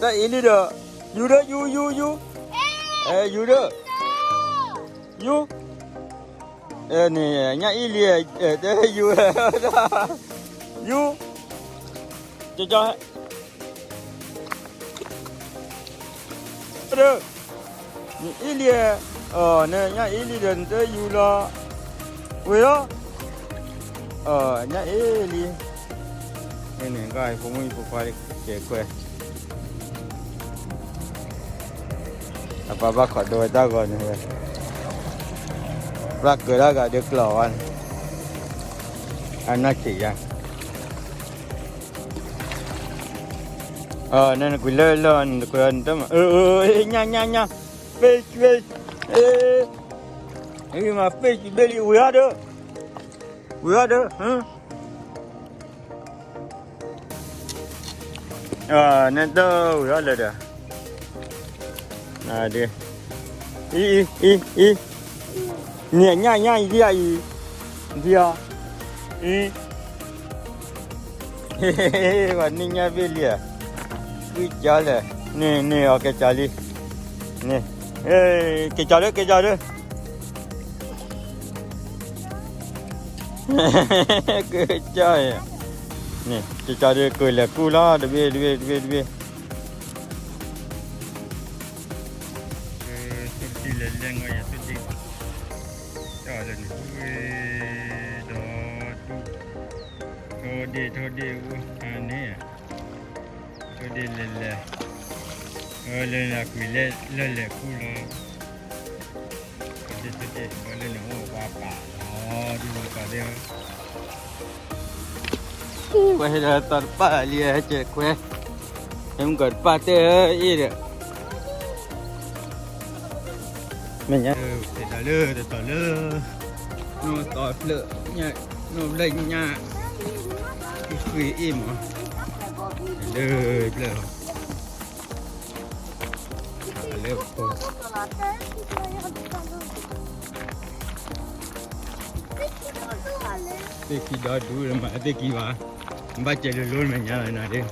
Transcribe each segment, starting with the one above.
တၢ်အ့လံဒီး, ယူၤဒီး ယူၤ ယူၤ ယူၤ, အဲ ယူၤဒီး, ယူၤ, အဲန့ၣ် ညၣ်အ့လံ, အဲ တဲ ယူၤ, ယူၤ, ကၠီ ဒီး, နအ့လံ, အီၤ နညၣ်အ့လံဒီး နတဲယူၤလီၤ, ဝ့ၤလီၤ, အီၤ ညၣ်အ့လံ, န့ၣ် ကဖိမုၣ်ဖိခွါ ကဲခွဲး, အပၢ်ဘၣ်ခိးဒိဝဲတၢ်ဂီၤန့ၣ်ဝဲ, ပျၢ်ကၢၤတၢ်ဂၤဒုးကျီၤဝဲန့ၣ်, အနီၢ်ဆံးယါ နနကွံာ်လၢလၢနတကွံာ်နတမၤ, ညၣ် ညၣ် ညၣ်, fish fish, မၤ fish ဘ့ၣ်လံ ဝံၤအီၤဒီး, ဝံၤအီၤဒီး, နတဝံၤအီၤလၢဒီး, အံၤ အံၤ အံၤ, န့ၣ် ညၣ် ညၣ် ယံၤယံၤ, ယံၤအီၤ, အံၤ ပှၤနံၣ်ညါဘ့ၣ်လံဧါ, ကွံကၠီလၢ, န့ၣ် န့ၣ် အီၤကဲကၠီလံ, န့ၣ်, ကဲကၠီလၢ ကဲကၠီလၢ, ကဲကၠီ, န့ၣ် ကဲကၠီဒီး ကလဲၤကူၣ်လီၤ တဘ့ၣ် တဘ့ၣ် တဘ့ၣ် တဘ့ၣ်. သုတံၢ်လဲၤလဲၤငီယသုတံၢ်, တၢ်လၢန့ၣ် ဒီးတူၢ်, ထိၣ်ဒ့ၣ် ထိၣ်ဒ့ၣ်အိၣ်န့ၣ်, ထိၣ်ဒ့ၣ်လဲၤလဲၤ, လၢနကွံာ်လဲၤလၢလဲၤကူၣ်လီၤ, ထိၣ်ဒ့ၣ် ထိၣ်ဒ့ၣ် လၢန့ၣ်အိၣ်ပှၤပာ်လီၤ ဒ်မကီၢ်သ့ၣ် ပှၤဟဲဒီးသီတပၣ်လံ ဟဲကဲခွဲး, ဟဲမုၢ်ကီၢ်တပၣ်တဲအ့ၣ်ဒီး, မ့ၢ်ညါ, ဖဲဒီးလၢတတီၤလၢ, နီၢ်သီဖျၢၣ်, နီၢ်ဖျၢၣ်ညါ, ဃုအ့ၣ်မး, လၢဖျၢၣ်လီၤ, လၢဖိ သ့ၣ်ခံဒီဒူၣ်မး သ့ၣ်ခံဘၣ်, ဘၣ်စဲးလိၤလိၤမဲာ်ညါလီၤနၤဒ်,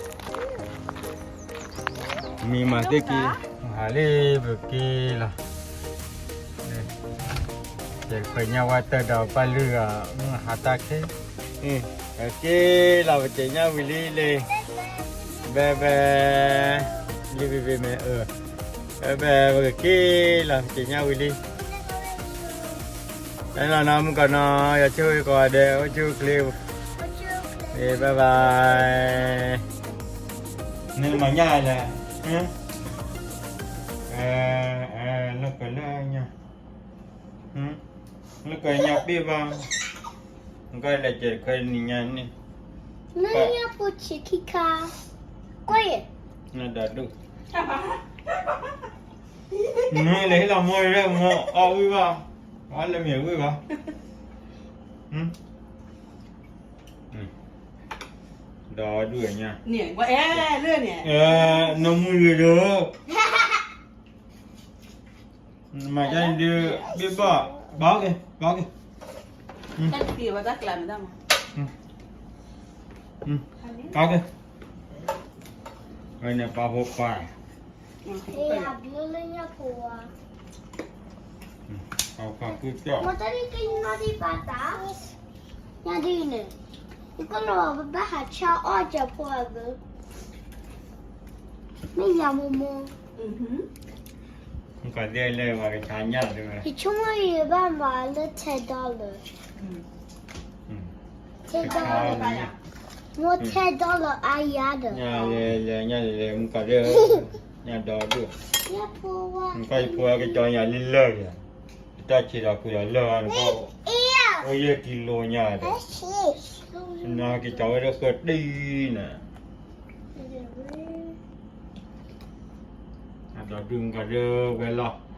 မံမၤသ့ၣ်ခံ, ဟးလံပက့ၤလီၤ, ကဲခွဲးညါဝဲတၢ်ဒီးပၢ်လုၢ်ဂၤ, မုၢ်ဟးတၢ်ခဲ, က့ၤလီၤပက့ၤညါဝံၤလံလံ, ဘဲဘဲ, လံဘဲဘဲမဲာ်အၢ, ဘဲဘဲ ပက့ၤလီၤပက့ၤညါဝံၤလံ. အဲလီၤနီၤ မုၢ်ကီၢ်နီၤ ယွၤဆိၣ်ဂ့ၤကိးဂၤဒဲး အိၣ်ဆူၣ်အိၣ်ချ့, ဘၣ်ဘၣ်, နမၤညၣ်လဲၣ်, လၢကလၢညါ, လၢကညါပ့ၢ်ဘၣ်, နကလဲၤကဲးခွဲးနံၤညါန့ၣ်, လၢညါပူၤဆံးခံခါ, ကွၢ်ယဲၢ်, နဒီဒူၣ်, နလဲၤဟ့ၣ်လီၤမိၢ်ရဲၣ်မိၢ် အီၣ်ဝံၣ်ဘၣ်, အီၣ်လၢမ့ၢ်ဝံၣ်ဘၣ်, ဒီဒူၣ်ညါ, နမုၢ်ဂ့ၤဒိၣ်, မၤကဒုး ဘ့ၣ်ဘီၣ်, ဘီက့ၤ ဘီက့ၤ, ဘီက့ၤ, ဝဲန့ၣ်ပာ်ဖိခွါ, ပာ်ဖိခွါကွံာ်ကၠီၣ်, မတၤဒ်က့ၤနီၢ်ဒံးပာ်တၢ်, ညါဒ်န့ၣ်, ယကလီၤဘၣ်ဟးဆါအီၣ်ကၠီၣ်ဖိအဂ့ၢ်, မ့ၢ်ယၤမိၢ်မိၢ် ကဒဲလၢပှၤကဆါညၣ်တဝဲ, ယဆိကမိၣ်ယဘၣ်မၤလၢ ten dollar, ten dollar, မိၢ် ten dollar အါယၤဒီး, ညါလဲၤလဲၤ ညါလဲၤလဲၤ မုၢ်ကီၢ်ဒဲ, ညါဒီဒူၣ်, မုၢ်ကီၢ်ယဖိဝဲကကၠီညါလံလၢာ်ယၤ, တၢ်ဆံးဒီးကွံာ်ဒီးလၢာ်နကီၢ်, အိၣ်ယဲၢ်ကံလိညါဒီး, နကကၠီဝဲဒၣ်ဃၢတံၢ်န့ၣ် အဒီဒူၣ်မုၢ်ကီၢ်ဒဲဝဲလီၤ.